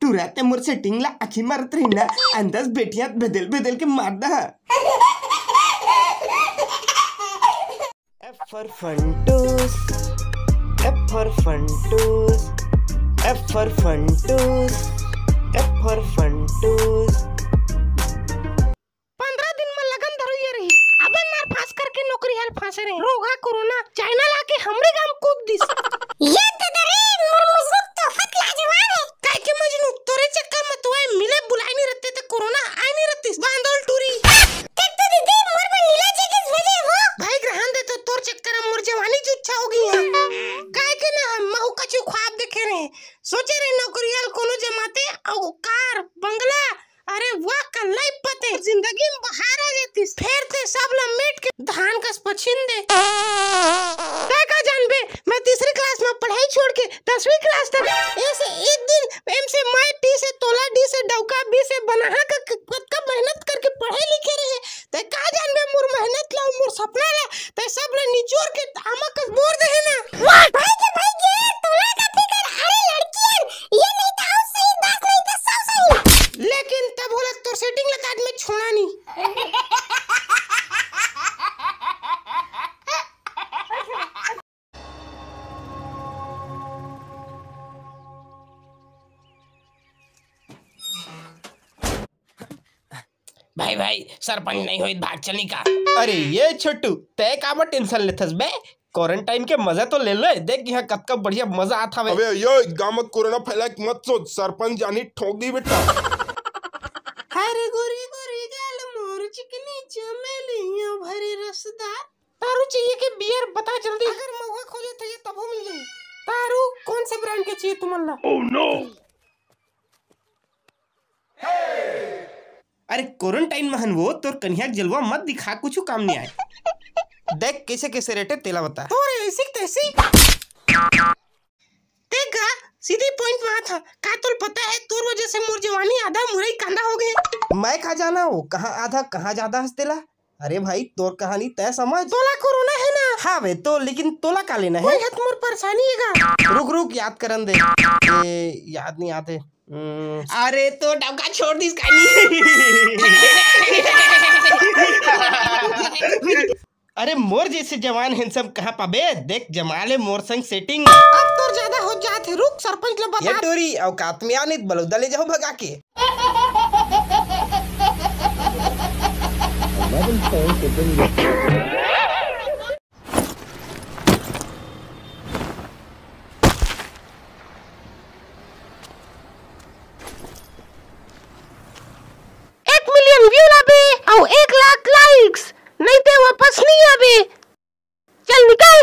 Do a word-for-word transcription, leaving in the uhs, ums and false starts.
टुरा ते मोर setting ला आँखी मारत रही ना, अंदाज बेटियां बदल बदल के मार दा। F for Funtoos, F for Funtoos, F for Funtoos, F for Funtoos। पंद्रह दिन म लगन धरुइया रही, अब नार फांस करके नौकरी हाल फांसे रहे। रोगा कोरोना चाइना लाके हमरे गांव कूद दिस। ये ददा रे, मोर मुसुक तोहफत लाजवाब हे। काय के मजनू, तोरे चक्कर म तो आए मिले बुलाए नहीं रहते त कोरोना आए नहीं रहतिस। बांदोल टूरी। देख तो दीदी, मोर बर नीला जैकेट भेजे हो। भाई ग्रहण दे तो तोर चक्कर म मोर जवानी जुच्छा हो गई है। काय के ना हम महू कछु ख्वाब देखे रहे, सोचे रहे नौकरी हाल कोनो जमाते, अउ कार, बंगला, अरे वाह, कल्लाई पते जिंदगी में बहार आ जातिस। फेर ते सब ला मेट के धान कस पछिन दे। तै का जानबे, मैं तीसरी क्लास में पढ़ाई छोड़ के दसवीं क्लास तक ऐसे एक दिन एम से माय टी से तोला डी से डौका बी से बनाहा का क-, कतका मेहनत करके पढ़े लिखे रहे। तै का जानबे मोर मेहनत ला, मोर सपना ला, तै सब ला निचोड़ के आमा कस बोर दे है ना। भाई के भाई के, तोला का फिकर, अरे लड़कियन, ये नहीं तो आउ सही, दस नहीं तो सौ सही। लेकिन तब होला तोर setting ला त आज मैं छोड़ा नहीं। भाई, भाई, सरपंच नहीं होई, भाग चली का? अरे ये छोटू, तै काबर tension लेथस बे? Quarantine के मजा तो ले ले। देख, यहाँ कतका बढ़िया मजा आत हवे। अबे यो, गाँव में कोरोना फैला के मत सोच, सरपंच जानी ठोक दी बेटा। हरे गोरी गोरी गाल मोर चिकनी चमेलिया भरे रसदार। तारू चाहिए के बियर बता जल्दी। अगर महुआ खोजे तो ये तभो मिल जाई। तारू कौन से brand के चाहिए तुमन ला? Oh no! अरे quarantine महन वो, तोर कन्हिया के जलवा मत दिखा, कुछु काम नहीं आए। देख कैसे कैसे रेटे तेला बता। तोर ऐसी तैसी। देख गा, सीधी point में आता। का तोल पता है, तोर वजह से मोर जवानी आधा मुरई कांदा हो गए। मैं का जाना वो, कहाँ आधा कहाँ ज्यादा हंस तेला। अरे भाई, तोर कहानी तय समझ। तोला कोरोना है ना? हाँ बे, तो लेकिन तोला का लेना है? कोई हत मोर परेशानी है गा। रुक रुक, याद करन दे। ए, याद नहीं आते। हम्म, अरे तो डबका छोड़ दिस कानी। अरे मोर जैसे जवान handsome कहाँ पाबे? देख जमा ले मोर संग setting। अब तोर ज्यादा हो जात है, रुक सरपंच ला ये बता। टोरी औकात में आनित बलौदा ले जाओ भगा के। एक million view लाबे अउ एक लाख likes, नहीं ते वापस नहीं आबे। चल निकल।